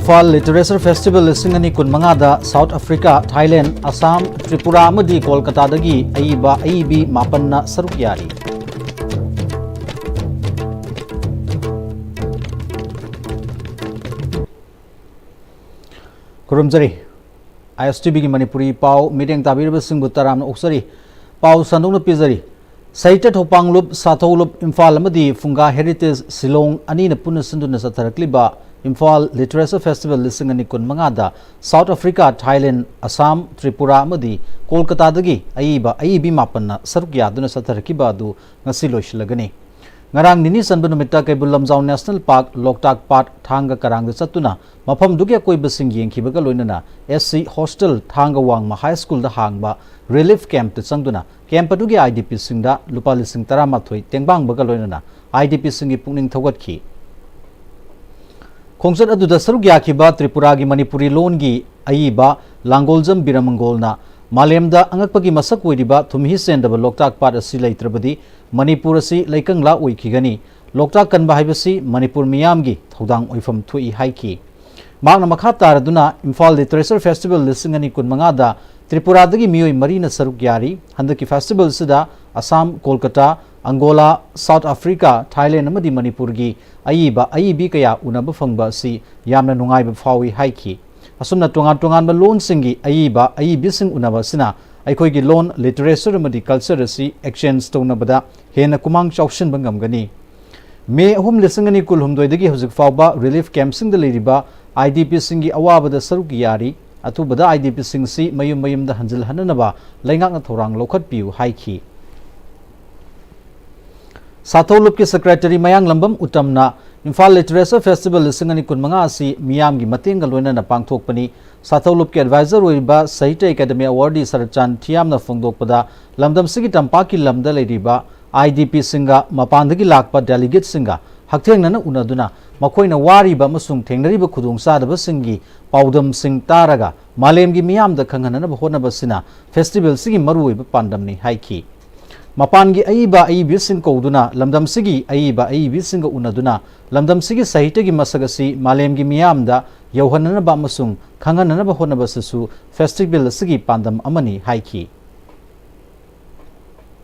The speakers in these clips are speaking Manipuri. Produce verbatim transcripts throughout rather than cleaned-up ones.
ꯏꯝꯐꯥꯜ ꯂꯤꯇꯔꯦꯆꯔ ꯐꯦꯁꯇꯤꯚꯦꯜ ꯂꯤꯁꯤꯡ ꯑꯅꯤ ꯀꯨꯟ ꯃꯉꯥꯗ south Africa, Thailand, Assam, Tripura ꯑꯃꯗꯤ ꯀꯣꯜꯀꯇꯥꯗꯒꯤ ꯑꯏꯕ ꯑꯏꯕꯤ ꯃꯥꯄꯟꯅ ꯁꯔꯨꯛ ꯌꯥꯔꯤ꯫ ꯈꯨꯔꯨꯝꯖꯔꯤ꯫ ISTVꯒꯤ ꯃꯅꯤꯄꯨꯔꯤ ꯄꯥꯎ ꯃꯤꯠꯌꯦꯡ ꯇꯥꯕꯤꯔꯤꯕꯁꯤꯡꯕꯨ ꯇꯔꯥꯝꯅ ꯑꯣꯛꯆꯔꯤ꯫ ꯄꯥꯎ ꯁꯟꯗꯣꯛꯅ ꯄꯤꯖꯔꯤ꯫ ꯁꯥꯍꯤꯇ꯭ꯌ ꯊꯧꯄꯥꯡꯂꯨꯞ, ꯁꯥꯊꯧꯂꯨꯞ, ꯏꯝꯐꯥꯜ ꯑꯃꯗꯤ ꯐꯨꯡꯒꯥ ꯍꯦꯔꯤꯇꯦꯖ ꯁꯤꯂꯣꯡ ꯑꯅꯤꯅ ꯄꯨꯟꯅ ꯁꯤꯟꯗꯨꯅ ꯆꯠꯊꯔꯛꯂꯤꯕ ꯏꯝꯐꯥꯜ ꯂꯤꯇꯔꯦꯆꯔ ꯐꯦꯁꯇꯤꯚꯦꯜ ꯂꯤꯁꯤꯡ ꯑꯅꯤ ꯀꯨꯟ ꯃꯉꯥꯗ south Africa, Thailand, Assam, Tripura ꯑꯃꯗꯤ ꯀꯣꯜꯀꯇꯥꯗꯒꯤ ꯑꯏꯕ ꯑꯏꯕꯤ ꯃꯥꯄꯟꯅ ꯁꯔꯨꯛ ꯌꯥꯗꯨꯅ ꯆꯠꯊꯔꯛꯈꯤꯕ ꯑꯗꯨ ꯉꯁꯤ ꯂꯣꯏꯁꯤꯜꯂꯒꯅꯤ꯫ ꯉꯔꯥꯡ ꯅꯤꯅꯤ ꯆꯟꯕ ꯅꯨꯃꯤꯠꯇ ꯀꯩꯕꯨꯜ ꯂꯝꯖꯥꯎ ꯅꯦꯁꯅꯦꯜ ꯄꯥꯔꯛ, ꯂꯣꯛꯇꯥꯛ ꯄꯥꯠ, ꯊꯥꯡꯒ ꯀꯔꯥꯡꯗ ꯆꯠꯇꯨꯅ ꯃꯐꯝꯗꯨꯒꯤ ꯑꯀꯣꯏꯕꯁꯤꯡ ꯌꯦꯡꯈꯤꯕꯒ ꯂꯣꯏꯅꯅ SC ꯍꯣꯁꯇꯦꯜ, ꯊꯥꯡꯒ ꯋꯥꯡꯃ ꯍꯥꯏ ꯁ꯭ꯀꯨꯜꯗ ꯍꯥꯡꯕ ꯔꯤꯂꯤꯐ ꯀꯦꯝꯞꯇ ꯆꯪꯗꯨꯅ ꯀꯦꯝꯞ ꯑꯗꯨꯒꯤ IDPꯁꯤꯡꯗ ꯂꯨꯄꯥ ꯂꯤꯁꯤꯡ ꯇꯔꯥꯃꯥꯊꯣꯏ ꯇꯦꯡꯕꯥꯡꯕꯒ ꯂꯣꯏꯅꯅ IDPꯁꯤꯡꯒꯤ ꯄꯨꯛꯅꯤꯡ ꯊꯧꯒꯠꯈꯤ꯫ ꯈꯣꯡꯆꯠ ꯑꯗꯨꯗ ꯁꯔꯨꯛ ꯌꯥꯈꯤꯕ ꯇ꯭ꯔꯤꯄꯨꯔꯥꯒꯤ ꯃꯅꯤꯄꯨꯔꯤ ꯂꯣꯟꯒꯤ ꯑꯏꯕ ꯂꯥꯡꯒꯣꯜꯖꯝ ꯕꯤꯔꯃꯪꯒꯣꯜꯅ ꯃꯥꯂꯦꯝꯗ ꯑꯉꯛꯄꯒꯤ ꯃꯁꯛ ꯑꯣꯏꯔꯤꯕ ꯊꯨꯝꯍꯤ ꯆꯦꯟꯗꯕ ꯂꯣꯛꯇꯥꯛ ꯄꯥꯠ ꯑꯁꯤ ꯂꯩꯇ꯭ꯔꯕꯗꯤ ꯃꯅꯤꯄꯨꯔ ꯑꯁꯤ ꯂꯩꯀꯪꯂꯥ ꯑꯣꯏꯈꯤꯒꯅꯤ꯫ ꯂꯣꯛꯇꯥꯛ ꯀꯟꯕ ꯍꯥꯏꯕꯁꯤ ꯃꯅꯤꯄꯨꯔ ꯃꯤꯌꯥꯝꯒꯤ ꯊꯧꯗꯥꯡ ꯑꯣꯏꯐꯝ ꯊꯣꯛꯏ ꯍꯥꯏꯈꯤ꯫ ꯃꯍꯥꯛꯅ ꯃꯈꯥ ꯇꯥꯔꯗꯨꯅ ꯏꯝꯐꯥꯜ ꯂꯤꯇꯔꯦꯆꯔ ꯐꯦꯁꯇꯤꯚꯦꯜ ꯂꯤꯁꯤꯡ ꯑꯅꯤ ꯀꯨꯟ ꯃꯉꯥꯗ ꯇ꯭ꯔꯤꯄꯨꯔꯥꯗꯒꯤ ꯃꯤꯑꯣꯏ ꯃꯔꯤꯅ ꯁꯔꯨꯛ ꯌꯥꯔꯤ꯫ ꯍꯟꯗꯛꯀꯤ ꯐꯦꯁꯇꯤꯚꯦꯜꯁꯤꯗ Assam, Kolkata, Angola, South Africa, Thailand ꯑꯃꯗꯤ ꯃꯅꯤꯄꯨꯔꯒꯤ ꯑꯏꯕ ꯑꯏꯕꯤ ꯀꯌꯥ ꯎꯅꯕ ꯐꯪꯕ ꯑꯁꯤ ꯌꯥꯝꯅ ꯅꯨꯡꯉꯥꯏꯕ ꯐꯥꯎꯏ ꯍꯥꯏꯈꯤ꯫ ꯑꯁꯨꯝꯅ ꯇꯣꯉꯥꯟ ꯇꯣꯉꯥꯟꯕ ꯂꯣꯟꯁꯤꯡꯒꯤ ꯑꯏꯕ ꯑꯏꯕꯤꯁꯤꯡ ꯎꯅꯕ ꯑꯁꯤꯅ ꯑꯩꯈꯣꯏꯒꯤ ꯂꯣꯟ, ꯂꯤꯇꯔꯦꯆꯔ ꯑꯃꯗꯤ ꯀꯜꯆꯔ ꯑꯁꯤ ꯑꯦꯛꯁꯆꯦꯟꯖ ꯇꯧꯅꯕꯗ ꯍꯦꯟꯅ ꯈꯨꯃꯥꯡ ꯆꯥꯎꯁꯤꯟꯕ ꯉꯝꯒꯅꯤ꯫ ꯃꯦ ꯑꯍꯨꯝ, ꯂꯤꯁꯤꯡ ꯑꯅꯤ ꯀꯨꯟꯍꯨꯝꯗꯣꯏꯗꯒꯤ ꯍꯧꯖꯤꯛ ꯐꯥꯎꯕ ꯔꯤꯂꯤꯐ ꯀꯦꯝꯞꯁꯤꯡꯗ ꯂꯩꯔꯤꯕ IDPꯁꯤꯡꯒꯤ ꯑꯋꯥꯕꯗ ꯁꯔꯨꯛ ꯌꯥꯔꯤ꯫ ꯑꯊꯨꯕꯗ IDPꯁꯤꯡꯁꯤ ꯃꯌꯨꯝ ꯃꯌꯨꯝꯗ ꯍꯟꯖꯤꯜꯍꯟꯅꯅꯕ ꯂꯩꯉꯥꯛꯅ ꯊꯧꯔꯥꯡ ꯂꯧꯈꯠꯄꯤꯌꯨ ꯍꯥꯏꯈꯤ꯫ ꯁꯥꯊꯧꯂꯨꯞꯀꯤ ꯁꯦꯀ꯭ꯔꯦꯇꯔꯤ ꯃꯌꯥꯡꯂꯝꯕꯝ ꯎꯇꯝꯅ ꯏꯝꯐꯥꯜ ꯂꯤꯇꯔꯦꯆꯔ ꯐꯦꯁꯇꯤꯚꯦꯜ ꯂꯤꯁꯤꯡ ꯑꯅꯤ ꯀꯨꯟ ꯃꯉꯥ ꯑꯁꯤ ꯃꯤꯌꯥꯝꯒꯤ ꯃꯇꯦꯡꯒ ꯂꯣꯏꯅꯅ ꯄꯥꯡꯊꯣꯛꯄꯅꯤ꯫ ꯁꯥꯊꯧꯂꯨꯞꯀꯤ ꯑꯦꯗꯚꯥꯏꯖꯔ ꯑꯣꯏꯔꯤꯕ ꯁꯥꯍꯤꯇ꯭ꯌ ꯑꯦꯀꯥꯗꯦꯃꯤ ꯑꯦꯋꯥꯔꯗꯤ ꯁꯔꯠꯆꯥꯟ ꯊꯤꯌꯥꯝꯅ ꯐꯣꯡꯗꯣꯛꯄꯗ, ꯂꯝꯗꯝꯁꯤꯒꯤ ꯇꯝꯄꯥꯛꯀꯤ ꯂꯝꯗ ꯂꯩꯔꯤꯕ IDPꯁꯤꯡꯒ ꯃꯄꯥꯟꯗꯒꯤ ꯂꯥꯛꯄ ꯗꯦꯂꯤꯒꯦꯠꯁꯤꯡꯒ ꯍꯛꯊꯦꯡꯅꯅ ꯎꯅꯗꯨꯅ ꯃꯈꯣꯏꯅ ꯋꯥꯔꯤꯕ ꯑꯃꯁꯨꯡ ꯊꯦꯡꯅꯔꯤꯕ ꯈꯨꯗꯣꯡꯆꯥꯗꯕꯁꯤꯡꯒꯤ ꯄꯥꯎꯗꯝꯁꯤꯡ ꯇꯥꯔꯒ ꯃꯥꯂꯦꯝꯒꯤ ꯃꯤꯌꯥꯝꯗ ꯈꯪꯍꯟꯅꯅꯕ ꯍꯣꯠꯅꯕꯁꯤꯅ ꯐꯦꯁꯇꯤꯚꯦꯜꯁꯤꯒꯤ ꯃꯔꯨꯑꯣꯏꯕ ꯄꯥꯟꯗꯝꯅꯤ ꯍꯥꯏꯈꯤ꯫ ꯃꯄꯥꯟꯒꯤ ꯑꯏꯕ ꯑꯏꯕꯤꯁꯤꯡ ꯀꯧꯗꯨꯅ ꯂꯝꯗꯝꯁꯤꯒꯤ ꯑꯏꯕ ꯑꯏꯕꯤꯁꯤꯡꯒ ꯎꯅꯗꯨꯅ ꯂꯝꯗꯝꯁꯤꯒꯤ ꯁꯥꯍꯤꯇ꯭ꯌꯒꯤ ꯃꯁꯛ ꯑꯁꯤ ꯃꯥꯂꯦꯝꯒꯤ ꯃꯤꯌꯥꯝꯗ ꯌꯧꯍꯟꯅꯅꯕ ꯑꯃꯁꯨꯡ ꯈꯪꯍꯟꯅꯅꯕ ꯍꯣꯠꯅꯕꯁꯤꯁꯨ ꯐꯦꯁꯇꯤꯚꯦꯜ ꯑꯁꯤꯒꯤ ꯄꯥꯟꯗꯝ ꯑꯃꯅꯤ ꯍꯥꯏꯈꯤ꯫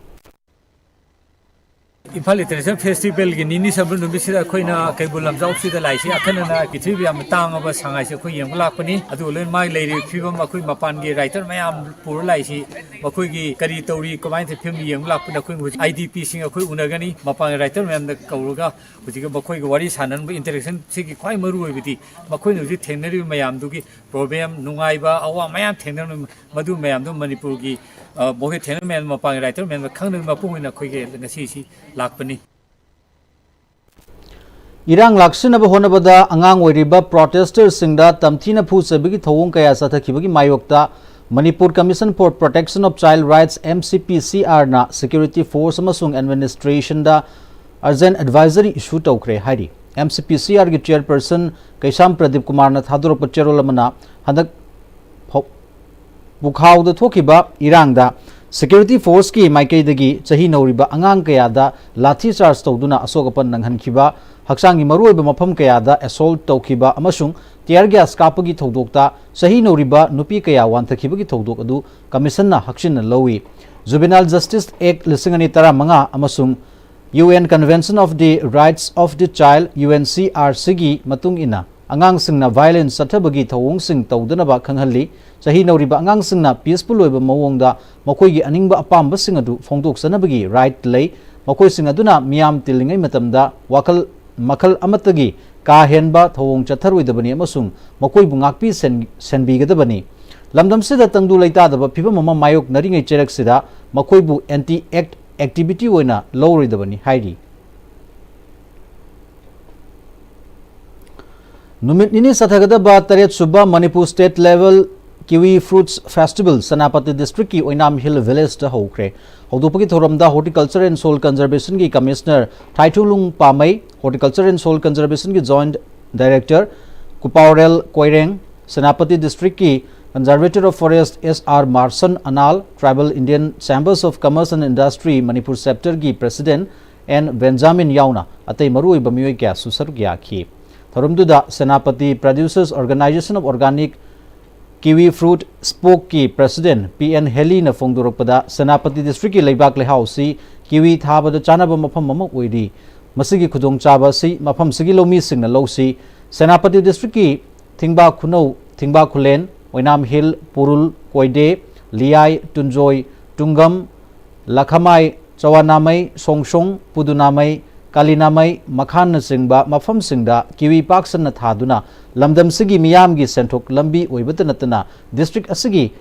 ꯏꯝꯐꯥꯜ ꯂꯤꯇꯔꯦꯆꯔ ꯐꯦꯁꯇꯤꯚꯦꯜꯒꯤ ꯅꯤꯅꯤ ꯆꯟꯕ ꯅꯨꯃꯤꯠꯁꯤꯗ ꯑꯩꯈꯣꯏꯅ ꯀꯩꯕꯨꯜ ꯂꯝꯖꯥꯎꯁꯤꯗ ꯂꯥꯛꯏꯁꯤ ꯑꯈꯟꯅꯅ ꯄ꯭ꯔꯤꯊꯤꯕꯤꯗ ꯌꯥꯝꯅ ꯇꯥꯡꯉꯕ ꯁꯉꯥꯏꯁꯦ ꯑꯩꯈꯣꯏ ꯌꯦꯡꯕ ꯂꯥꯛꯄꯅꯤ꯫ ꯑꯗꯨꯒ ꯂꯣꯏꯅ ꯃꯥꯒꯤ ꯂꯩꯔꯤꯕ ꯐꯤꯕꯝ, ꯑꯩꯈꯣꯏ ꯃꯄꯥꯟꯒꯤ ꯔꯥꯏꯇꯔ ꯃꯌꯥꯝ ꯄꯨꯔ ꯂꯥꯛꯏꯁꯤ, ꯃꯈꯣꯏꯒꯤ ꯀꯔꯤ ꯇꯧꯔꯤ, ꯀꯃꯥꯏꯅ ꯇꯧꯔꯤ ꯐꯤꯕꯝ ꯌꯦꯡꯕ ꯂꯥꯛꯄꯗ ꯑꯩꯈꯣꯏ ꯍꯧꯖꯤꯛ ꯑꯥꯏ ꯗꯤ ꯄꯤꯁꯤꯡ ꯑꯩꯈꯣꯏ ꯎꯅꯒꯅꯤ꯫ ꯃꯄꯥꯟꯒꯤ ꯔꯥꯏꯇꯔ ꯃꯌꯥꯝꯗ ꯀꯧꯔꯒ ꯍꯧꯖꯤꯛꯀꯤ ꯃꯈꯣꯏꯒ ꯋꯥꯔꯤ ꯁꯥꯟꯅꯅꯕ, ꯏꯟꯇꯔꯦꯛꯁꯟꯁꯤꯒꯤ ꯈ꯭ꯋꯥꯏ ꯃꯔꯨ ꯑꯣꯏꯕꯗꯤ ꯃꯈꯣꯏꯅ ꯍꯧꯖꯤꯛ ꯊꯦꯡꯅꯔꯤꯕ ꯃꯌꯥꯝꯗꯨꯒꯤ ꯄ꯭ꯔꯣꯕ꯭ꯂꯦꯝ, ꯅꯨꯡꯉꯥꯏꯕ, ꯑꯋꯥ ꯃꯌꯥꯝ ꯊꯦꯡꯅꯔꯤꯕ, ꯃꯗꯨ ꯃꯌꯥꯝꯗꯨ ꯃꯅꯤꯄꯨꯔꯒꯤ, ꯑ, ꯃꯈꯣꯏ ꯊꯦꯡꯅꯔꯤꯕ ꯃꯌꯥꯝꯗꯨ ꯃꯄꯥꯟꯒꯤ ꯔꯥꯏꯇꯔ ꯃꯌꯥꯝꯗ ꯈꯪꯅꯕꯒꯤ ꯃꯄꯨꯡ ꯑꯣꯏꯅ ꯑꯩꯈꯣꯏꯒꯤ ꯉꯁꯤꯁꯤ ꯂꯥꯛꯄꯅꯤ꯫ ꯏꯔꯥꯡ ꯂꯥꯛꯁꯤꯟꯅꯕ ꯍꯣꯠꯅꯕꯗ ꯑꯉꯥꯡ ꯑꯣꯏꯔꯤꯕ ꯄ꯭ꯔꯣꯇꯦꯁꯇꯔꯁꯤꯡꯗ ꯇꯝꯊꯤꯅ ꯐꯨ ꯆꯩꯕꯒꯤ ꯊꯧꯑꯣꯡ ꯀꯌꯥ ꯆꯠꯊꯈꯤꯕꯒꯤ ꯃꯥꯌꯣꯛꯇ Manipur commission for protection of child rights, M C P ꯁꯤ ꯑꯥꯔꯅ ꯁꯦꯀ꯭ꯌꯨꯔꯤꯇꯤ ꯐꯣꯔꯁ ꯑꯃꯁꯨꯡ ꯑꯦꯗꯃꯤꯅꯤꯁꯇ꯭ꯔꯦꯁꯟꯗ ꯑꯔꯖꯦꯟ ꯑꯦꯗꯚꯥꯏꯖꯔꯤ ꯏꯁꯨ ꯇꯧꯈ꯭ꯔꯦ ꯍꯥꯏꯔꯤ꯫ ꯑꯦꯝ ꯁꯤ ꯄꯤ ꯁꯤ ꯑꯥꯔꯒꯤ ꯆꯤꯌꯔꯄꯔꯁꯟ ꯀꯩꯁꯥꯝ ꯄ꯭ꯔꯗꯤꯞ ꯀꯨꯃꯥꯔꯅ ꯊꯥꯗꯣꯔꯛꯄ ꯆꯦꯔꯣꯜ ꯑꯃꯅ ꯍꯟꯗꯛ ꯐꯥꯎ-, ꯄꯨꯈꯥꯎꯗ ꯊꯣꯛꯈꯤꯕ ꯏꯔꯥꯡꯗ ꯁꯦꯀ꯭ꯌꯨꯔꯤꯇꯤ ꯐꯣꯔꯁꯀꯤ ꯃꯥꯏꯀꯩꯗꯒꯤ ꯆꯍꯤ ꯅꯧꯔꯤꯕ ꯑꯉꯥꯡ ꯀꯌꯥꯗ ꯂꯥꯊꯤ ꯆꯥꯔꯖ ꯇꯧꯗꯨꯅ ꯑꯁꯣꯛ ꯑꯄꯟ ꯅꯪꯍꯟꯈꯤꯕ, ꯍꯛꯆꯥꯡꯒꯤ ꯃꯔꯨꯑꯣꯏꯕ ꯃꯐꯝ ꯀꯌꯥꯗ ꯑꯦꯁꯣꯜꯠ ꯇꯧꯈꯤꯕ ꯑꯃꯁꯨꯡ ꯇꯤꯌꯔ ꯒ꯭ꯌꯥꯁ ꯀꯥꯞꯄꯒꯤ ꯊꯧꯗꯣꯛꯇ ꯆꯍꯤ ꯅꯧꯔꯤꯕ ꯅꯨꯄꯤ ꯀꯌꯥ ꯋꯥꯟꯊꯈꯤꯕꯒꯤ ꯊꯧꯗꯣꯛ ꯑꯗꯨ ꯀꯃꯤꯁꯟꯅ ꯍꯛꯆꯤꯟꯅ ꯂꯧꯏ꯫ ꯖꯨꯕꯦꯅꯥꯏꯜ ꯖꯁꯇꯤꯁ ꯑꯦꯛ ꯂꯤꯁꯤꯡ ꯑꯅꯤ ꯇꯔꯥꯃꯉꯥ ꯑꯃꯁꯨꯡ U N Convention of the Rights of the Child, U N C R ꯁꯤꯒꯤ ꯃꯇꯨꯡ ꯏꯟꯅ, ꯑꯉꯥꯡꯁꯤꯡꯅ ꯚꯥꯏꯑꯣꯂꯦꯟꯁ ꯆꯠꯊꯕꯒꯤ ꯊꯧꯑꯣꯡꯁꯤꯡ ꯇꯧꯗꯅꯕ ꯈꯪꯍꯜꯂꯤ꯫ ꯆꯍꯤ ꯅꯧꯔꯤꯕ ꯑꯉꯥꯡꯁꯤꯡꯅ ꯄꯤꯁꯐꯨꯜ ꯑꯣꯏꯕ ꯃꯑꯣꯡꯗ ꯃꯈꯣꯏꯒꯤ ꯑꯅꯤꯡꯕ ꯑꯄꯥꯝꯕꯁꯤꯡ ꯑꯗꯨ ꯐꯣꯡꯗꯣꯛꯆꯅꯕꯒꯤ ꯔꯥꯏꯠ ꯂꯩ꯫ ꯃꯈꯣꯏꯁꯤꯡ ꯑꯗꯨꯅ ꯃꯤꯌꯥꯝ ꯇꯤꯜꯂꯤꯉꯩ ꯃꯇꯝꯗ ꯋꯥꯈꯜ ꯃꯈꯜ ꯑꯃꯠꯇꯒꯤ ꯀꯥ ꯍꯦꯟꯕ ꯊꯧꯑꯣꯡ ꯆꯠꯊꯔꯣꯏꯗꯕꯅꯤ ꯑꯃꯁꯨꯡ ꯃꯈꯣꯏꯕꯨ ꯉꯥꯛꯄꯤ ꯁꯦꯟ-, ꯁꯦꯟꯕꯤꯒꯗꯕꯅꯤ꯫ ꯂꯝꯗꯝꯁꯤꯗ ꯇꯪꯗꯨ ꯂꯩꯇꯥꯗꯕ ꯐꯤꯕꯝ ꯑꯃ ꯃꯥꯌꯣꯛꯅꯔꯤꯉꯩ ꯆꯩꯔꯛꯁꯤꯗ ꯃꯈꯣꯏꯕꯨ ꯑꯦꯟꯇꯤ ꯑꯦꯛ ꯑꯦꯛꯇꯤꯚꯤꯇꯤ ꯑꯣꯏꯅ ꯂꯧꯔꯣꯏꯗꯕꯅꯤ ꯍꯥꯏꯔꯤ꯫ ꯅꯨꯃꯤꯠ ꯅꯤꯅꯤ ꯆꯠꯊꯒꯗꯕ ꯇꯔꯦꯠ ꯁꯨꯕ Manipur state level kiwi fruits festival Senapati ꯗꯤꯁꯇ꯭ꯔꯤꯛꯀꯤ ꯑꯣꯏꯅꯥꯝ ꯍꯤꯜ ꯚꯤꯂꯦꯖꯇ ꯍꯧꯈ꯭ꯔꯦ꯫ ꯍꯧꯗꯣꯛꯄꯒꯤ ꯊꯧꯔꯝꯗ ꯍꯣꯔꯇꯤꯀꯜꯆꯔ ꯑꯦꯟ ꯁꯣꯏꯜ ꯀꯟꯖꯔꯚꯦꯁꯟꯒꯤ commissioner Thaithuilung Pamei, horticulture and soil ꯀꯟꯖꯔꯚꯦꯁꯟꯒꯤ ꯖꯣꯏꯟꯠ ꯗꯥꯏꯔꯦꯛꯇꯔ ꯀꯨꯄꯥꯎꯔꯦꯜ ꯀꯣꯏꯔꯦꯡ, ꯁꯦꯅꯥꯄꯇꯤ ꯗꯤꯁꯇ꯭ꯔꯤꯛꯀꯤ conservator of forest S R Marson Anal, tribal Indian chambers of commerce and industry Manipur ꯆꯦꯞꯇꯔꯒꯤ ꯄ꯭ꯔꯦꯁꯤꯗꯦꯟꯠ ꯑꯦꯟ ꯕꯦꯟꯖꯥꯃꯤꯟ ꯌꯥꯎꯅ ꯑꯇꯩ ꯃꯔꯨꯑꯣꯏꯕ ꯃꯤꯑꯣꯏ ꯀꯌꯥꯁꯨ ꯁꯔꯨꯛ ꯌꯥꯈꯤ꯫ ꯊꯧꯔꯝꯗꯨꯗ Senapati Producers Organization of Organic Kiwi Fruit Spoke ꯀꯤ President P N Haley ꯅ ꯐꯣꯡꯗꯣꯔꯛꯄꯗ, ꯁꯦꯅꯥꯄꯇꯤ district ꯀꯤ ꯂꯩꯕꯥꯛ ꯂꯩꯍꯥꯎꯁꯤ kiwi ꯊꯥꯕꯗ ꯆꯥꯅꯕ ꯃꯐꯝ ꯑꯃ ꯑꯣꯏꯔꯤ꯫ ꯃꯁꯤꯒꯤ ꯈꯨꯗꯣꯡꯆꯥꯕ ꯑꯁꯤ ꯃꯐꯝꯁꯤꯒꯤ ꯂꯧꯃꯤꯁꯤꯡꯅ ꯂꯧꯁꯤ꯫ ꯁꯦꯅꯥꯄꯇꯤ district ꯀꯤ ꯊꯤꯡꯕ ꯈꯨꯅꯧ, ꯊꯤꯡꯕ ꯈꯨꯂꯦꯟ, ꯑꯣꯏꯅꯥꯝ Hill, ꯄꯨꯔꯨꯜ, ꯀꯣꯏꯗꯦ, ꯂꯤꯌꯥꯏ, ꯇꯨꯟꯖꯣꯏ, ꯇꯨꯡꯒꯝ, ꯂꯈꯃꯥꯏ, ꯆꯋꯥꯅꯥꯃꯩ, ꯁꯣꯡꯁꯣꯡ, ꯄꯨꯗꯨꯅꯥꯃꯩ, ꯀꯥꯂꯤꯅꯥꯃꯩ, ꯃꯈꯥꯟꯅꯆꯤꯡꯕ ꯃꯐꯝꯁꯤꯡꯗ kiwi ꯄꯥꯛ ꯁꯟꯅ ꯊꯥꯗꯨꯅ ꯂꯝꯗꯝꯁꯤꯒꯤ ꯃꯤꯌꯥꯝꯒꯤ ꯁꯦꯟꯊꯣꯛ ꯂꯝꯕꯤ ꯑꯣꯏꯕꯇ ꯅꯠꯇꯅ district ꯑꯁꯤꯒꯤ,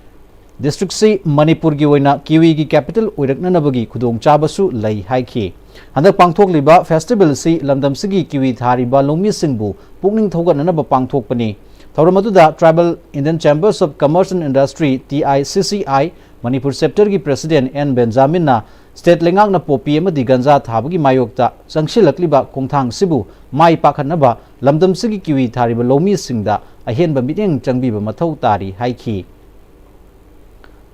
district ꯁꯤ ꯃꯅꯤꯄꯨꯔꯒꯤ ꯑꯣꯏꯅ kiwi ꯒꯤ capital ꯑꯣꯏꯔꯛꯅꯅꯕꯒꯤ ꯈꯨꯗꯣꯡꯆꯥꯕꯁꯨ ꯂꯩ ꯍꯥꯏꯈꯤ꯫ ꯍꯟꯗꯛ ꯄꯥꯡꯊꯣꯛꯂꯤꯕ festival ꯑꯁꯤ ꯂꯝꯗꯝꯁꯤꯒꯤ kiwi ꯊꯥꯔꯤꯕ ꯂꯧꯃꯤꯁꯤꯡꯕꯨ ꯄꯨꯛꯅꯤꯡ ꯊꯧꯒꯠꯅꯅꯕ ꯄꯥꯡꯊꯣꯛꯄꯅꯤ꯫ ꯊꯧꯔꯝ ꯑꯗꯨꯗ Tribal Indian Chambers of Commerce and Industry, T I C C I, Manipur chapter ꯒꯤ President N ꯕꯦꯟꯖꯥꯃꯤꯟꯅ state ꯂꯩꯉꯥꯛꯅ poppy ꯑꯃꯗꯤ ꯒꯟꯖꯥ ꯊꯥꯕꯒꯤ ꯃꯥꯌꯣꯛꯇ ꯆꯪꯁꯤꯜꯂꯛꯂꯤꯕ ꯈꯣꯡꯊꯥꯡꯁꯤꯕꯨ ꯃꯥꯏ ꯄꯥꯛꯍꯟꯅꯕ ꯂꯝꯗꯝꯁꯤꯒꯤ kiwi ꯊꯥꯔꯤꯕ ꯂꯧꯃꯤꯁꯤꯡꯗ ꯑꯍꯦꯟꯕ ꯃꯤꯠꯌꯦꯡ ꯆꯪꯕꯤꯕ ꯃꯊꯧ ꯇꯥꯔꯤ ꯍꯥꯏꯈꯤ꯫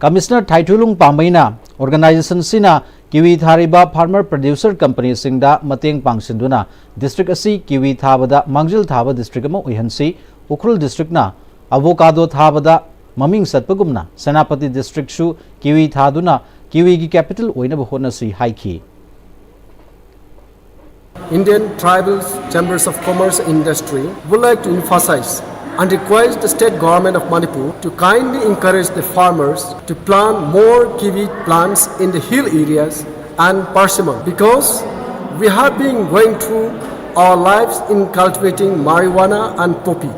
Commissioner ꯊꯥꯏꯊꯨꯂꯨꯡ ꯄꯥꯝꯕꯩꯅ organization ꯁꯤꯅ kiwi ꯊꯥꯔꯤꯕ farmer producer company ꯁꯤꯡꯗ ꯃꯇꯦꯡ ꯄꯥꯡꯁꯤꯟꯗꯨꯅ district ꯑꯁꯤ kiwi ꯊꯥꯕꯗ ꯃꯥꯡꯖꯤꯜ ꯊꯥꯕ district ꯑꯃ ꯑꯣꯏꯍꯟꯁꯤ꯫ ꯎꯈ꯭ꯔꯨꯜ district ꯅ avocado ꯊꯥꯕꯗ ꯃꯃꯤꯡ ꯆꯠꯄꯒꯨꯝꯅ ꯁꯦꯅꯥꯄꯇꯤ district ꯁꯨ kiwi ꯊꯥꯗꯨꯅ kiwi ꯒꯤ capital ꯑꯣꯏꯅꯕ ꯍꯣꯠꯅꯁꯤ ꯍꯥꯏꯈꯤ꯫ Indian Tribal Chambers of Commerce and Industry would like to emphasize and request the state government of Manipur to kindly encourage the farmers to plant more kiwi plants in the hill areas and persimmon, because we have been going through our lives in cultivating marijuana and poppy,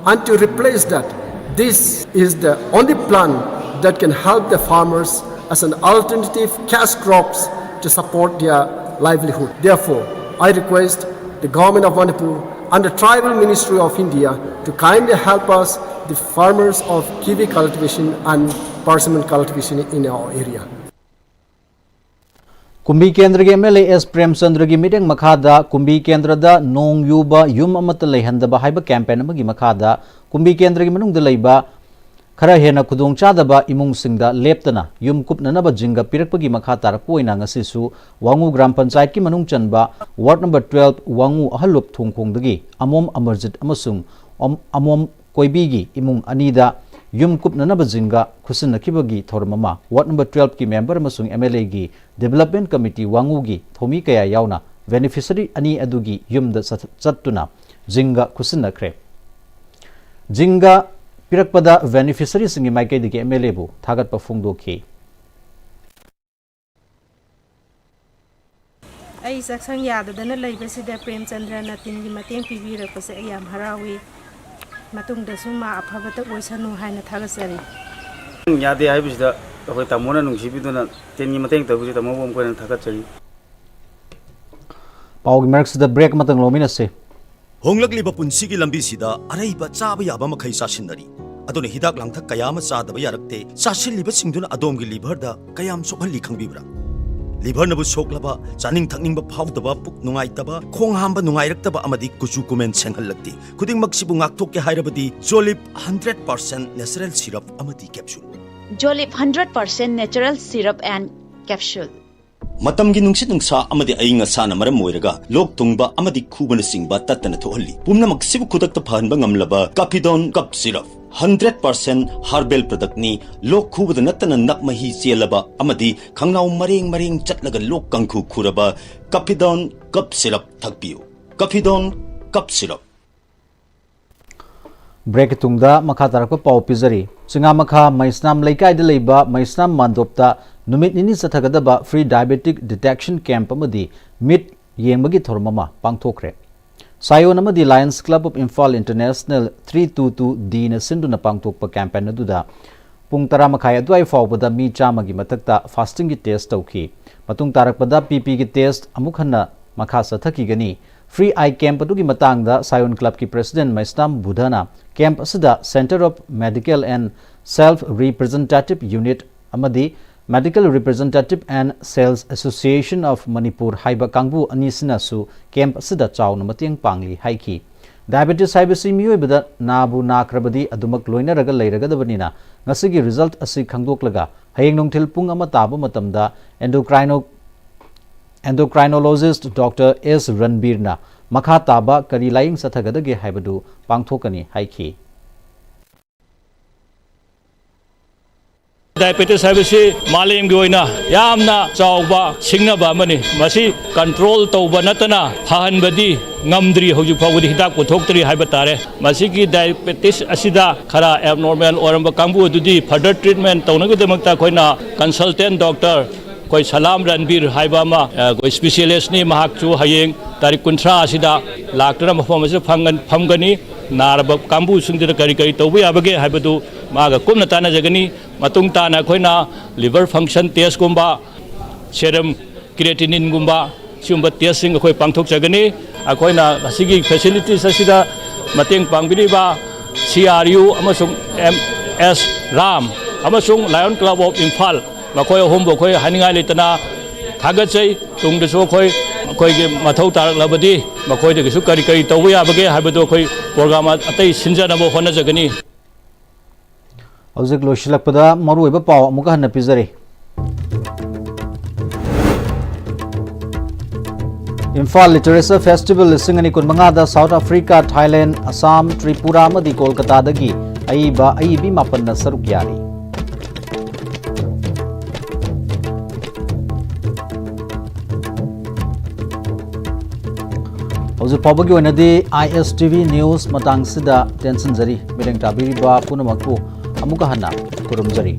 and to replace that, this is the only plant that can help the farmers as an alternative cash crops to support their livelihood. Therefore, I request the government of Manipur and the Tribal Ministry of India to kindly help us, the farmers, of kiwi cultivation and persimmon cultivation in our area. ꯀꯨꯝꯕꯤ ꯀꯦꯟꯗ꯭ꯔꯒꯤ M L A S ꯄ꯭ꯔꯦꯝꯆꯟꯗ꯭ꯔꯒꯤ ꯃꯤꯠꯌꯦꯡ ꯃꯈꯥꯗ ꯀꯨꯝꯕꯤ ꯀꯦꯟꯗ꯭ꯔꯗ ꯅꯣꯡ ꯌꯨꯕ ꯌꯨꯝ ꯑꯃꯠꯇ ꯂꯩꯍꯟꯗꯕ ꯍꯥꯏꯕ campaign ꯑꯃꯒꯤ ꯃꯈꯥꯗ ꯀꯨꯝꯕꯤ ꯀꯦꯟꯗ꯭ꯔꯒꯤ ꯃꯅꯨꯡꯗ ꯂꯩꯕ ꯈꯔ ꯍꯦꯟꯅ ꯈꯨꯗꯣꯡꯆꯥꯗꯕ ꯏꯃꯨꯡꯁꯤꯡꯗ ꯂꯦꯞꯇꯅ ꯌꯨꯝ ꯀꯨꯞꯅꯅꯕ ꯖꯤꯡꯒ ꯄꯤꯔꯛꯄꯒꯤ ꯃꯈꯥ ꯇꯥꯔꯛꯄ ꯑꯣꯏꯅ ꯉꯁꯤꯁꯨ ꯋꯥꯉꯨ ꯒ꯭ꯔꯥꯝ ꯄꯟꯆꯥꯌꯠꯀꯤ ꯃꯅꯨꯡ ꯆꯟꯕ ꯋꯥꯔꯗ ꯅꯝꯕꯔ twelve ꯋꯥꯉꯨ ꯑꯍꯜꯂꯣꯞ ꯊꯣꯡꯈꯣꯡꯗꯒꯤ ꯑꯃꯣꯝ ꯑꯃꯔꯖꯤꯠ ꯑꯃꯁꯨꯡ ꯑꯝ-, ꯑꯃꯣꯝ ꯀꯣꯏꯕꯤꯒꯤ ꯏꯃꯨꯡ ꯑꯅꯤꯗ ꯌꯨꯝ ꯀꯨꯞꯅꯅꯕ ꯖꯤꯡꯒ ꯈꯨꯠꯁꯤꯟꯅꯈꯤꯕꯒꯤ ꯊꯧꯔꯝ ꯑꯃ ꯋꯥꯔꯗ ꯅꯝꯕꯔ twelve ꯀꯤ ꯃꯦꯝꯕꯔ ꯑꯃꯁꯨꯡ M L A ꯒꯤ ꯗꯤꯕꯦꯂꯞꯃꯦꯟ ꯀꯃꯤꯇꯤ ꯋꯥꯉꯨꯒꯤ ꯊꯧꯃꯤ ꯀꯌꯥ ꯌꯥꯎꯅ ꯕꯦꯅꯤꯐꯤꯁꯔꯤ ꯑꯅꯤ ꯑꯗꯨꯒꯤ ꯌꯨꯝꯗ ꯆꯠ-, ꯆꯠꯇꯨꯅ ꯖꯤꯡꯒ ꯈꯨꯠꯁꯤꯟꯅꯈ꯭ꯔꯦ꯫ ꯖꯤꯡꯒ ꯄꯤꯔꯛꯄꯗ ꯕꯦꯅꯤꯐꯤꯁꯔꯤꯁꯤꯡꯒꯤ ꯃꯥꯏꯀꯩꯗꯒꯤ M L A ꯕꯨ ꯊꯥꯒꯠꯄ ꯐꯣꯡꯗꯣꯛꯈꯤ꯫ ꯑꯩ ꯆꯥꯛꯁꯪ ꯌꯥꯗꯗꯅ ꯂꯩꯕꯁꯤꯗ ꯄ꯭ꯔꯦꯝꯆꯟꯗ꯭ꯔꯅ ꯇꯤꯟꯒꯤ ꯃꯇꯦꯡ ꯄꯤꯕꯤꯔꯛꯄꯁꯦ ꯑꯩ ꯌꯥꯝ ꯍꯔꯥꯎꯏ꯫ ꯃꯇꯨꯡꯗꯁꯨ ꯃꯥ ꯑꯐꯕꯇ ꯑꯣꯏꯁꯅꯨ ꯍꯥꯏꯅ ꯊꯥꯒꯠꯆꯔꯤ꯫ ꯌꯥꯗꯦ ꯍꯥꯏꯕꯁꯤꯗ ꯑꯩꯈꯣꯏ ꯇꯥꯃꯣꯅ ꯅꯨꯡꯁꯤꯕꯤꯗꯨꯅ ꯇꯤꯟꯒꯤ ꯃꯇꯦꯡ ꯇꯧꯕꯁꯤꯗ ꯇꯥꯃꯣꯕꯨ ꯑꯃꯨꯛ ꯍꯟꯅ ꯊꯥꯒꯠꯆꯔꯤ꯫ ꯄꯥꯎꯒꯤ ꯃꯔꯛꯁꯤꯗ ꯕ꯭ꯔꯦꯛ ꯑꯃꯇꯪ ꯂꯧꯃꯤꯟꯅꯁꯤ꯫ ꯍꯣꯡꯂꯛꯂꯤꯕ ꯄꯨꯟꯁꯤꯒꯤ ꯂꯝꯕꯤꯁꯤꯗ ꯑꯔꯩꯕ ꯆꯥꯕ ꯌꯥꯕ ꯃꯈꯩ ꯆꯥꯁꯤꯟꯅꯔꯤ꯫ ꯑꯗꯨꯅ ꯍꯤꯗꯥꯛ ꯂꯥꯡꯊꯛ ꯀꯌꯥ ꯑꯃ ꯆꯥꯗꯕ ꯌꯥꯔꯛꯇꯦ꯫ ꯆꯥꯁꯤꯜꯂꯤꯕꯁꯤꯡꯗꯨꯅ ꯑꯗꯣꯝꯒꯤ ꯂꯤꯚꯔꯗ ꯀꯌꯥꯝ ꯁꯣꯛꯍꯜꯂꯤ ꯈꯪꯕꯤꯕ꯭ꯔꯥ? ꯂꯤꯚꯔꯅꯕꯨ ꯁꯣꯛꯂꯕ, ꯆꯥꯅꯤꯡ ꯊꯛꯅꯤꯡꯕ ꯐꯥꯎꯗꯕ, ꯄꯨꯛ ꯅꯨꯡꯉꯥꯏꯇꯕ, ꯈꯣꯡ ꯍꯥꯝꯕ ꯅꯨꯡꯉꯥꯏꯔꯛꯇꯕ ꯑꯃꯗꯤ ꯀꯨꯆꯨ ꯀꯨꯃꯦꯟ ꯁꯦꯡꯍꯜꯂꯛꯇꯦ꯫ ꯈꯨꯗꯤꯡꯃꯛꯁꯤꯕꯨ ꯉꯥꯛꯊꯣꯛꯀꯦ ꯍꯥꯏꯔꯕꯗꯤ Jolib hundred percent natural syrup ꯑꯃꯗꯤ capsule꯫ Jolib hundred percent natural syrup and capsule꯫ ꯃꯇꯝꯒꯤ ꯅꯨꯡꯁꯤꯠ ꯅꯨꯡꯁꯥ ꯑꯃꯗꯤ ꯑꯏꯪ ꯑꯁꯥꯅ ꯃꯔꯝ ꯑꯣꯏꯔꯒ ꯂꯣꯛ ꯊꯨꯡꯕ ꯑꯃꯗꯤ ꯈꯨꯕꯅꯆꯤꯡꯕ ꯇꯠꯇꯅ ꯊꯣꯛꯍꯜꯂꯤ꯫ ꯄꯨꯝꯅꯃꯛꯁꯤꯕꯨ ꯈꯨꯗꯛꯇ ꯐꯍꯟꯕ ꯉꯝꯂꯕ Capidon Cough Syrup, hundred percent herbal product ꯅꯤ꯫ ꯂꯣꯛ ꯈꯨꯕꯗ ꯅꯠꯇꯅ ꯅꯞ ꯃꯍꯤ ꯆꯦꯜꯂꯕ ꯑꯃꯗꯤ ꯈꯪꯅꯥꯎ ꯃꯔꯦꯡ ꯃꯔꯦꯡ ꯆꯠꯂꯒ ꯂꯣꯛ ꯀꯥꯡꯈꯨ ꯈꯨꯔꯕ Capidon Cough Syrup ꯊꯛꯄꯤꯌꯨ꯫ Capidon Cough Syrup꯫ ꯕ꯭ꯔꯦꯛꯀꯤ ꯇꯨꯡꯗ ꯃꯈꯥ ꯇꯥꯔꯛꯄ ꯄꯥꯎ ꯄꯤꯖꯔꯤ꯫ ꯆꯤꯉꯥꯃꯈꯥ ꯃꯩꯁꯅꯥꯝ ꯂꯩꯀꯥꯏꯗ ꯂꯩꯕ ꯃꯩꯁꯅꯥꯝ ꯃꯥꯟꯗꯣꯞꯇ ꯅꯨꯃꯤꯠ ꯅꯤꯅꯤ ꯆꯠꯊꯒꯗꯕ free diabetic detection camp ꯑꯃꯗꯤ ꯃꯤꯠ ꯌꯦꯡꯕꯒꯤ ꯊꯧꯔꯝ ꯑꯃ ꯄꯥꯡꯊꯣꯛꯈ꯭ꯔꯦ꯫ ꯁꯥꯌꯣꯟ ꯑꯃꯗꯤ Lions Club of Imphal International three two two D ꯅ ꯁꯤꯟꯗꯨꯅ ꯄꯥꯡꯊꯣꯛꯄ campaign ꯑꯗꯨꯗ ꯄꯨꯡ ꯇꯔꯥ ꯃꯈꯥꯏ ꯑꯗꯨꯋꯥꯏ ꯐꯥꯎꯕꯗ ꯃꯤ ꯆꯥꯝꯃꯒꯤ ꯃꯊꯛꯇ fasting ꯒꯤ test ꯇꯧꯈꯤ꯫ ꯃꯇꯨꯡ ꯇꯥꯔꯛꯄꯗ P P ꯒꯤ test ꯑꯃꯨꯛ ꯍꯟꯅ ꯃꯈꯥ ꯆꯠꯊꯈꯤꯒꯅꯤ꯫ Free eye camp ꯑꯗꯨꯒꯤ ꯃꯇꯥꯡꯗ ꯁꯥꯌꯣꯟ club ꯀꯤ president ꯃꯩꯁꯅꯥꯝ ꯕꯨꯙꯅ camp ꯑꯁꯤꯗ Centre of Medical and Self Representative Unit ꯑꯃꯗꯤ Medical Representative and Sales Association of Manipur ꯍꯥꯏꯕ ꯀꯥꯡꯕꯨ ꯑꯅꯤꯁꯤꯅꯁꯨ camp ꯑꯁꯤꯗ ꯆꯥꯎꯅ ꯃꯇꯦꯡ ꯄꯥꯡꯂꯤ ꯍꯥꯏꯈꯤ꯫ Diabetes ꯍꯥꯏꯕꯁꯤ ꯃꯤꯑꯣꯏꯕꯗ ꯅꯥꯕꯨ ꯅꯥꯈ꯭ꯔꯕꯗꯤ ꯑꯗꯨꯃꯛ ꯂꯣꯏꯅꯔꯒ ꯂꯩꯔꯒꯗꯕꯅꯤꯅ, ꯉꯁꯤꯒꯤ result ꯑꯁꯤ ꯈꯪꯗꯣꯛꯂꯒ ꯍꯌꯦꯡ ꯅꯨꯡꯊꯤꯜ ꯄꯨꯡ ꯑꯃ ꯇꯥꯕ ꯃꯇꯝꯗ endocrino-, endocrinologist Doctor S ꯔꯟꯕꯤꯔꯅ ꯃꯈꯥ ꯇꯥꯕ ꯀꯔꯤ ꯂꯥꯌꯦꯡ ꯆꯠꯊꯒꯗꯒꯦ ꯍꯥꯏꯕꯗꯨ ꯄꯥꯡꯊꯣꯛꯀꯅꯤ ꯍꯥꯏꯈꯤ꯫ Diabetes ꯍꯥꯏꯕꯁꯤ ꯃꯥꯂꯦꯝꯒꯤ ꯑꯣꯏꯅ ꯌꯥꯝꯅ ꯆꯥꯎꯕ ꯁꯤꯡꯅꯕ ꯑꯃꯅꯤ꯫ ꯃꯁꯤ control ꯇꯧꯕ ꯅꯠꯇꯅ ꯐꯍꯟꯕꯗꯤ ꯉꯝꯗ꯭ꯔꯤ, ꯍꯧꯖꯤꯛ ꯐꯥꯎꯕꯗꯤ ꯍꯤꯗꯥꯛ ꯄꯨꯊꯣꯛꯇ꯭ꯔꯤ ꯍꯥꯏꯕ ꯇꯥꯔꯦ꯫ ꯃꯁꯤꯒꯤ diabetes ꯑꯁꯤꯗ ꯈꯔ abnormal ꯑꯣꯏꯔꯝꯕ ꯀꯥꯡꯕꯨ ꯑꯗꯨꯗꯤ further treatment ꯇꯧꯅꯕꯒꯤꯗꯃꯛꯇ ꯑꯩꯈꯣꯏꯅ consultant doctor ꯑꯩꯈꯣꯏ ꯁꯂꯥꯝ ꯔꯟꯕꯤꯔ ꯍꯥꯏꯕ ꯑꯃ, ꯑ, ꯑꯩꯈꯣꯏ specialist ꯅꯤ꯫ ꯃꯍꯥꯛꯁꯨ ꯍꯌꯦꯡ ꯇꯥꯔꯤꯛ ꯀꯨꯟꯊ꯭ꯔꯥ ꯑꯁꯤꯗ ꯂꯥꯛꯇꯨꯅ ꯃꯐꯝ ꯑꯁꯤꯗ ꯐꯪꯒꯟ-, ꯐꯝꯒꯅꯤ꯫ ꯅꯥꯔꯕ ꯀꯥꯡꯕꯨꯁꯤꯡꯗꯨꯗ ꯀꯔꯤ ꯀꯔꯤ ꯇꯧꯕ ꯌꯥꯕꯒꯦ ꯍꯥꯏꯕꯗꯨ ꯃꯥꯒ ꯀꯨꯞꯅ ꯇꯥꯟꯅꯖꯒꯅꯤ꯫ ꯃꯇꯨꯡ ꯇꯥꯅ ꯑꯩꯈꯣꯏꯅ liver function test ꯀꯨꯝꯕ, serum creatinine ꯒꯨꯝꯕ, ꯁꯤꯒꯨꯝꯕ test ꯁꯤꯡ ꯑꯩꯈꯣꯏ ꯄꯥꯡꯊꯣꯛꯆꯒꯅꯤ꯫ ꯑꯩꯈꯣꯏꯅ ꯑꯁꯤꯒꯤ facilities ꯑꯁꯤꯗ ꯃꯇꯦꯡ ꯄꯥꯡꯕꯤꯔꯤꯕ C R U ꯑꯃꯁꯨꯡ M S ꯔꯥꯝ ꯑꯃꯁꯨꯡ Lion Club of ꯏꯝꯐꯥꯜ, ꯃꯈꯣꯏ ꯑꯍꯨꯝꯕꯨ ꯑꯩꯈꯣꯏ ꯍꯥꯏꯅꯤꯡꯉꯥꯏ ꯂꯩꯇꯅ ꯊꯥꯒꯠꯆꯩ꯫ ꯇꯨꯡꯗꯁꯨ ꯑꯩꯈꯣꯏ, ꯑꯩꯈꯣꯏꯒꯤ ꯃꯊꯧ ꯇꯥꯔꯛꯂꯕꯗꯤ ꯃꯈꯣꯏꯗꯒꯤꯁꯨ ꯀꯔꯤ ꯀꯔꯤ ꯇꯧꯕ ꯌꯥꯕꯒꯦ ꯍꯥꯏꯕꯗꯨ ꯑꯩꯈꯣꯏ program ꯑꯇꯩ ꯁꯤꯟꯖꯅꯕ ꯍꯣꯠꯅꯖꯒꯅꯤ꯫ ꯍꯧꯖꯤꯛ ꯂꯣꯏꯁꯤꯜꯂꯛꯄꯗ ꯃꯔꯨꯑꯣꯏꯕ ꯄꯥꯎ ꯑꯃꯨꯛꯀ ꯍꯟꯅ ꯄꯤꯖꯔꯤ꯫ ꯏꯝꯐꯥꯜ Literature Festival ꯂꯤꯁꯤꯡ ꯑꯅꯤ ꯀꯨꯟꯃꯉꯥꯗ South Africa, Thailand, Assam, Tripura ꯑꯃꯗꯤ ꯀꯣꯜꯀꯇꯥꯗꯒꯤ ꯑꯏꯕ ꯑꯏꯕꯤ ꯃꯥꯄꯟꯅ ꯁꯔꯨꯛ ꯌꯥꯔꯤ꯫ ꯍꯧꯖꯤꯛ ꯐꯥꯎꯕꯒꯤ ꯑꯣꯏꯅꯗꯤ I S T V News ꯃꯇꯥꯡꯁꯤꯗ ꯇꯦꯟꯁꯤꯟꯖꯔꯤ꯫ ꯃꯤꯠꯌꯦꯡ ꯇꯥꯕꯤꯔꯤꯕ ꯄꯨꯝꯅꯃꯛꯄꯨ ꯑꯃꯨꯛꯀ ꯍꯟꯅ ꯈꯨꯔꯨꯝꯖꯔꯤ꯫